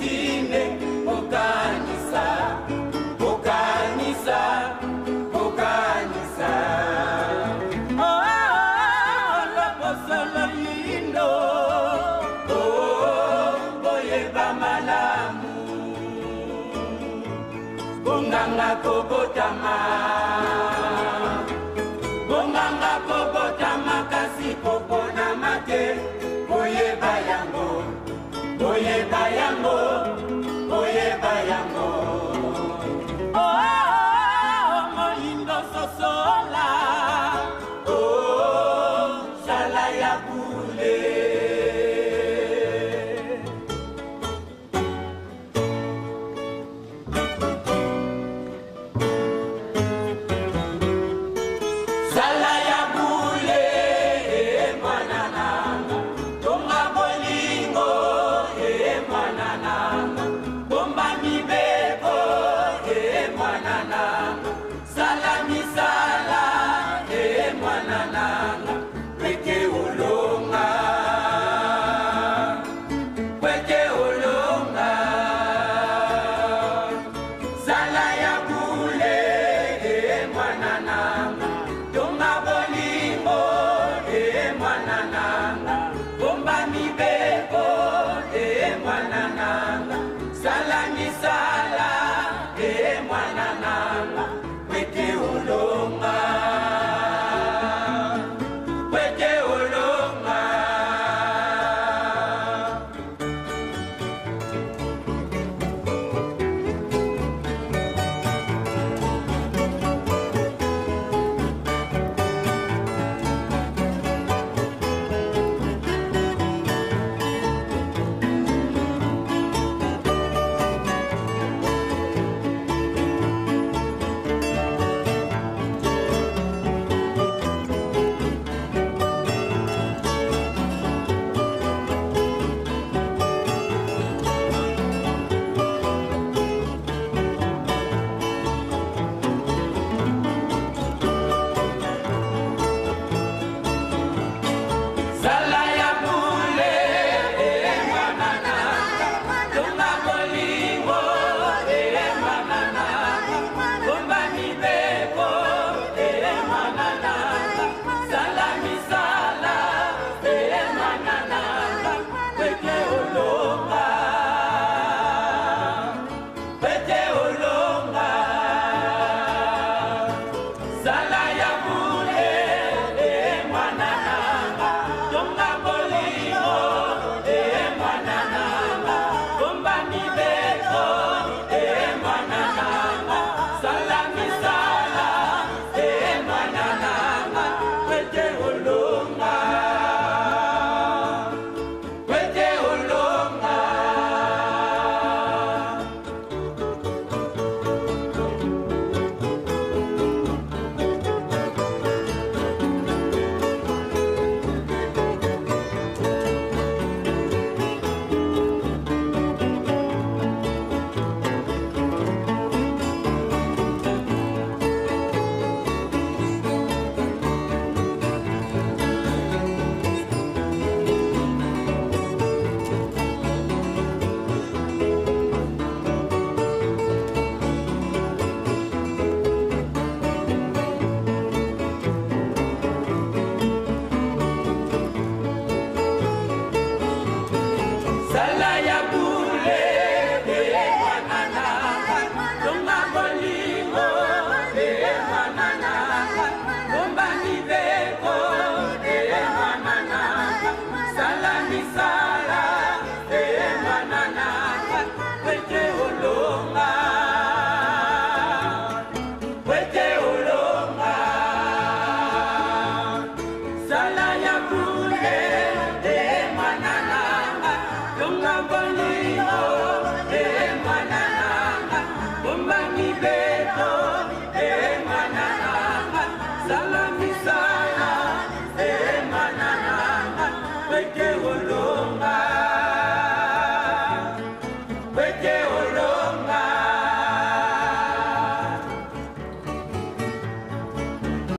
kutime. Kokanisa, kokanisa, kokanisa. Oh, loposo loyindo. Oh, boyeba malamu. Bonganga kobotama, bonganga kobotama, kasi koponama te. Boyeba yango, boyeba yango, boyeba yango. Oh, moyindo sosola. Oh, sala ya bule. Sala ya bule, mwana nanga. Tonga bolingo, mwana nanga. Bomba mibeko, mwana nanga. Sala misala, mwana nanga. Pete olonga, pete olonga. Sala ya bule, mwana nanga. Tonga bolingo, mwana nanga. Bomba mibeko, mwana nanga. Sala misala, mwana nanga. Pete olonga, pete olonga. Sala ya bule, mwana nanga. Tonga bolingo, mwana nanga. Bomba mibeko, mwana nanga. Sala misala, mwana nanga. Pete olonga, pete olonga. Sala ya bule, mwana nanga. Tonga bolingo, mwana nanga. Bomba mibeko, mwana nanga. Sala misala, mwana nanga. Pete olonga, pete olonga. Sala ya bule, mwana nanga. Tonga bolingo, mwana nanga. Bomba mibeko, mwana nanga. Sala misala, mwana nanga. Pete olonga, pete olonga. Sala ya bule, mwana nanga. Tonga bolingo, mwana nanga. Bomba mibeko,